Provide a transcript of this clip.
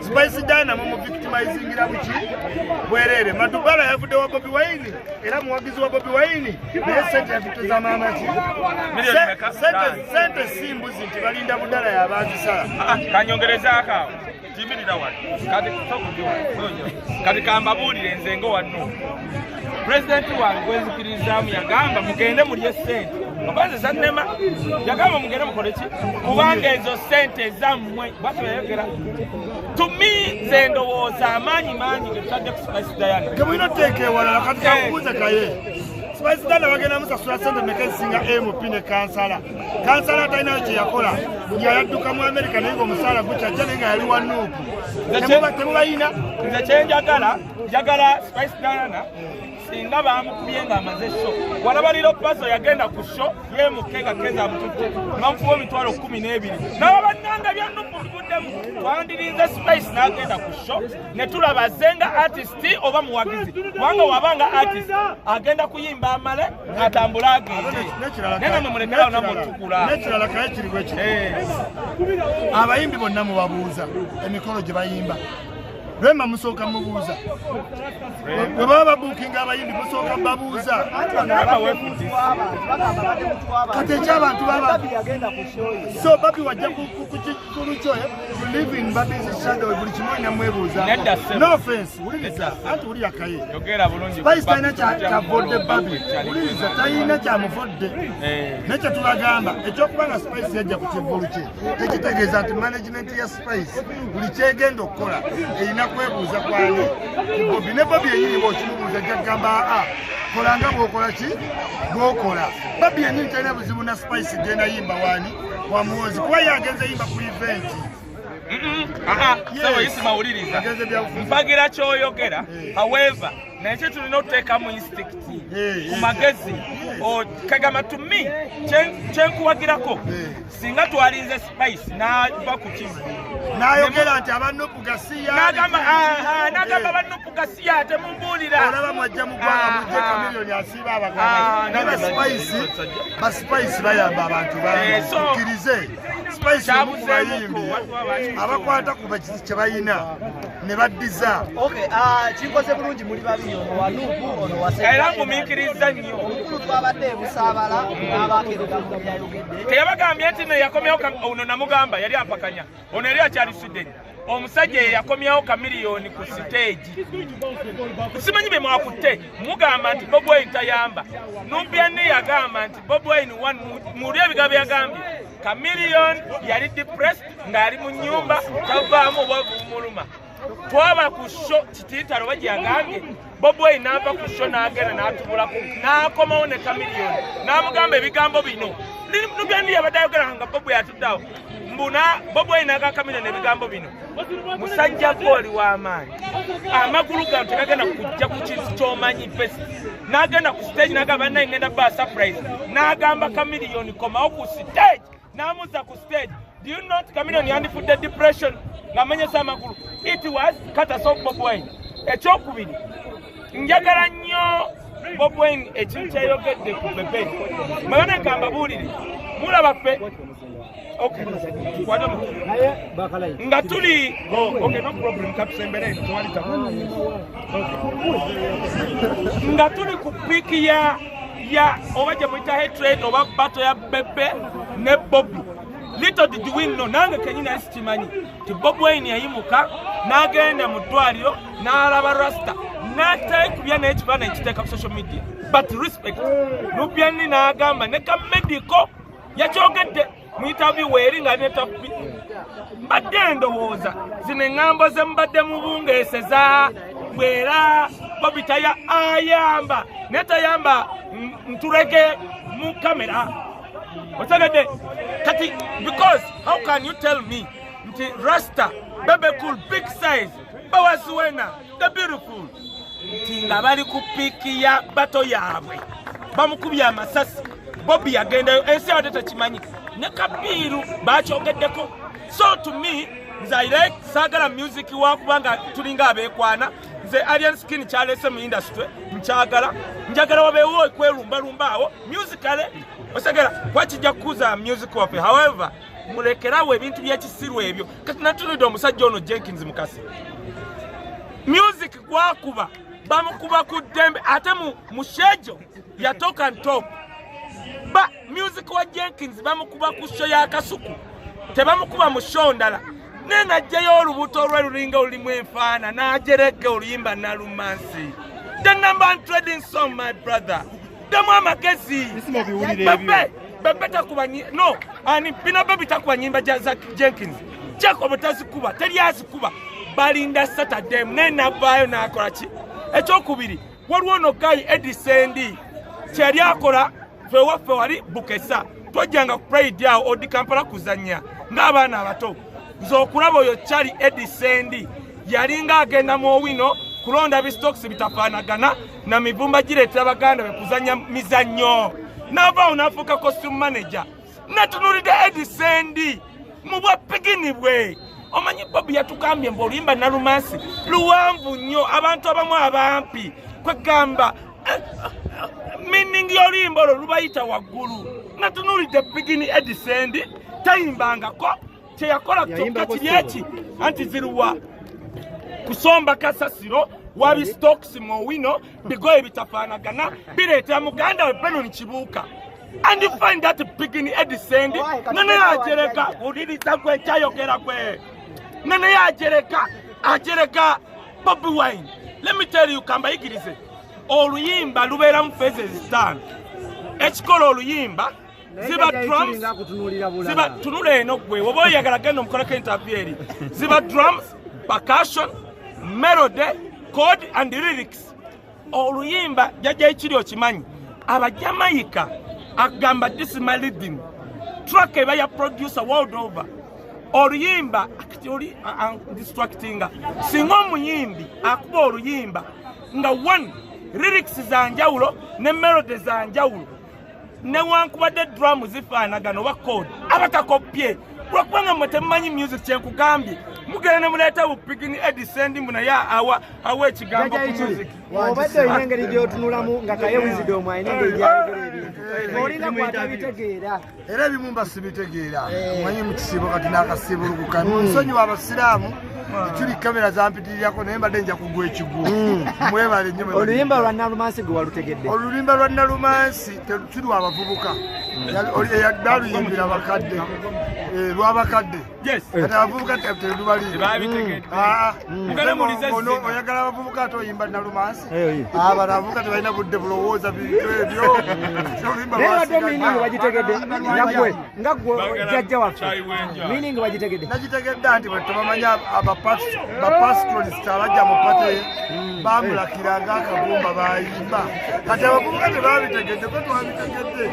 Spice Diana mumuvictimizingira buki bwerere. Madubala yavudde wa Bobi Wine era muwagizi wa Bobi Wine, naye sente yatutte za maama ki? Sente si mbuzi nti balinda budala yabazisala. Kanyongerezaako awo, timirira wano kati, kati kambabuulire nze nga wano pulezidenti wange gwenzikirizaamu yagamba mugende mulye sente, oba nze zannema. Yagamba mugende mukole ki, kubanga ezo sente zammwe, bwatyo yayogera. To me, nze ndowooza amaanyi mangi getutadde ku Spice Diana. Gemulina oteeka ewalala. Kati kakubuuze kaye, Spice Diana bagenda musasula sente meka ezisinga MP ne kansala? Kansala atalinayo kye yakola, nga yadduka mu Amerika, naye nga omusaala gukyajja, naye nga yali wa NUP. Temubayina. Nze kyenjagala, njagala Spice Diana singa bamukubye ng'amaze show. Walaba liro paso yagenda ku show yemuke nga keza amututte nebamukuba 120,000, naba bannanga bya NUP bivuddemu. Twandirinze Spice n'agenda ku show ne tulaba zenga artist oba muwagizi, kubanga wabanga artist agenda kuyimba amale atambule agende, naye namwe mulekerawo namwe otukula. N'ekirala kaye kiri bwe kiri, abayimbi bonna mubabuuza emikolo gye bayimba. Rema musooka mubuuza bwe baba babuukinga abayimbi, musooka babuuza. Kati ekyabantu baba so Babi wajja ku kikulu kyo, you live in Babi's shadow, buli kimu olina mwebuuza. No offense, wuliriza, anti wulira kaye. Yogera bulungi. Spice talina kyavodde Babi, wuliriza, talina kyamuvodde. Naye kyetubagamba, ekyokuba nga Spice yajja ku kivulu kye tekitegeeza nti management ya Spice buli kyegenda okukola erina kwebuuza kwani ku Bobi. Ne Bobi yenyini bw'okimubuuza ajja kugamba, "Aa, kolanga bw'okola ki bw'okola." Bobi yenyini talina buzibu na Spice genda yimba wani wamuwozi, kuba ye agenze yimba ku event. Sawa Isima, wuliriza, mpagira kyoyogera. However, naye kye tulina okuteekamu instinct ku magezi kagamba to me kyenkuwagirako, singa twalinze Spice n'ava ku kivu n'ayogera nti aba NUP gasiya. N'agamba n'agamba aba NUP gasiya, temumbuulira. Olaba mwajja mu ggwanga mujje Chameleone asiiba abaganda, naye ba Spice bayamba abantu bangi. Tukkirize Spice omu ku bayimbi abakwata ku kye bayina ne baddiza. Kinkoze bulungi, muli babiri, ono wa NUP, ono wa Era ngumiikiriza nnyo. Omukulu twabadde ebusaabala n'abaako ebigambo byayogedde. Teyabagambye nti no yakomyawo ono namugamba yali ampakanya, ono yali akyali Sweden. Omusajja ye yakomyawo Chameleone ku stage. Simanyi bye mwakutte mugamba nti Bobi Wine tayamba. Nubian yagamba nti Bobi Wine one muli ebigambo yagambye Chameleone yali depressed ng'ali mu nnyumba tavaamu obwavu bumuluma. Twaba ku show kitiitalo oba gye yagambye Bobi Wine n'ava ku show n'agenda n'atubulako n'akomawo ne Chameleone n'amugamba ebigambo bino. Nubian yabadde ayogera nga Bobi yatuddeawo mbuna Bobi Wine n'aga Chameleone ebigambo bino: "Musajja gwe oli w'amaanyi, amagulu gano tegagenda kujja ku kintu ky'omanyi best." N'agenda ku stage n'agamba, "Naye ngenda ba surprise." N'agamba Chameleone, "Komawo ku stage." N'amuzza ku stage. Do you not Chameleone yandifudde depression ng'amenyesa amagulu? It was courtesy of Bobi Wine. Ekyokubiri, njagala nnyo Bobi Wine ekintu kyeyogedde ku Bebe. Mwebaneka mbabuulire, mulaba ffe. Okay, tukwate nga tuli. Okay, no problem, katusembere eno, tewali tabu. Nga tuli ku peak ya oba gye muyita hatred oba battle ya Bebe ne Bobi, little did we know, nange kenyini nali sikimanyi ti Bobi Wine yayimuka n'agenda mu ddwaliro n'alaba Rasta n'ateekubya n'ekifaananyi kiteeka ku social media. But respect, Nubian n'agamba ne ka medical yakyogedde mu interview weeri nga ne tapi. Mbadde ndowooza zino eŋŋambo ze mubadde mubungeeseza bwera Bobi taya ayamba naye tayamba ntulege mu kamera otegedde kati, because how can you tell me nti Rasta, Bebe Cool, big size, Bawaziwena the beautiful, nti nga bali ku peak ya battle yaabwe bamukubye amasasi, Bobi yagendayo, ensi yabadde tekimanyi, ne Kabiiru bakyogeddeko. So to me, nze I like, saagala music wakubanga tulinga abeekwana. Nze Alien Skin kyalese mu industry nkyagala, njagala wabeewo okwerumbalumba awo musically, osegera kwakijja kukuza music waffe. However, Mulekerawo ebintu by'ekisiru ebyo. Kati natunudde omusajja ono Jenkins Mukasi, music gwakuba bamukuba ku ddembe, ate mu shejo ya talk and talk. Ba music wa Jenkins bamukuba ku show ya Kasuku, tebamukuba mu show ndala. Naye najjayo olubuto olwe lulinga olulimu enfaana n'ajerega oluyimba Nalumansi, the number one trading song, my brother. Ddamu amagezi. Bebe Bebe takuba no ani Bina Baby takuba nyimba za Jenkins. Jacob tazikuba, teri azikuba, balinda Saturday. Naye navaayo n'akola ki? Ekyokubiri, waliwo no guy Eddie Sendi kyeyali akola. Ffe waffe wali Bukesa, twajjanga ku Pride awo odi Kampala kuzannya ng'abaana abato. Nze okulaba oyo Kyali Eddie Sendi yalinga agenda mu Owino kulonda bistokisi bitafaanagana na mivumba gireetera baganda be kuzannya mizannyo. N'avaawo n'afuuka costume manager. Natunulidde Eddie Sendi mu bwa pigini bwe. Omanyi Bobi yatugambye mbu oluyimba Nalumansi luwanvu nnyo, abantu abamu abampi kwegamba meaning y'oluyimba olwo lubayita waggulu. Natunulidde pigini Eddie Sendi tayimbangako, kyeyakola kyokka kiri eki anti ziruwa kusomba kasasiro wabi stocks mu Owino, bigoye bitafaanagana bireetera muganda we Benon Kibuuka. And you find that pigini Eddie Sendi nene ajereka uliriza gwe kyayogera gwe nene ajereka ajereka Bobi Wine. Let me tell you, kambayigirize oluyimba lubeeramu phases 5. Ekikola oluyimba ziba drums, ziba tunula eno gwe oba oyagala genda omukoleko interview eri, ziba drums, percussion, melody, chord and lyrics. Oluyimba jjajja ekiri okimanyi Abajamaika agamba this is my rhythm track eba ya producer world over. Oluyimba akati oli distractinga singa omuyimbi akuba oluyimba nga one lyrics za njawulo ne melody za njawulo newankubadde drum zifaanagana oba chord abatakopye, lwakubanga mmwe temumanyi music. Kyenkugambye, mugenda ne muleeta bupigini Eddie Sendi mbu naye awa ekigambo ku music. Obadde olina engeri gy'otunulamu nga Kaye Wisdom alina engeri gy'ayogera ebintu, olinga gwatabitegeera. Era ebimu mba sibitegeera. Omanyi mu kisiibo kati n'akasiibulukuka nsonyiwa abasiraamu ekiri kamera zampitirirako, naye mbadde nja kugwa ekigwo. Mwebale nnyo, mwebale. Oluyimba lwa Nalumansi gwe walutegedde? Oluyimba lwa Nalumansi si lwa abavubuka, baluyimbira bakadde, lwabakadde. Kati abavubuka telubali. Tebabitegedde. Mugende mulize zino. Oyagala abavubuka ate oyimba Nalumansi? Eh, Abano abavubuka tebalina budde bulowooza bintu ebyo. Oluyimba Naye wadde lwasigadde. meaning wagitegedde nga gwe nga gwe Bagala jjajja waffe? Chai wenja. Meaning wagitegedde? Nakitegedde nti bwe tebamanya abapastoralist abajja mu pate bamulakiranga akagumba bayimba. Kati abavubuka tebabitegedde, kwe twabitegedde.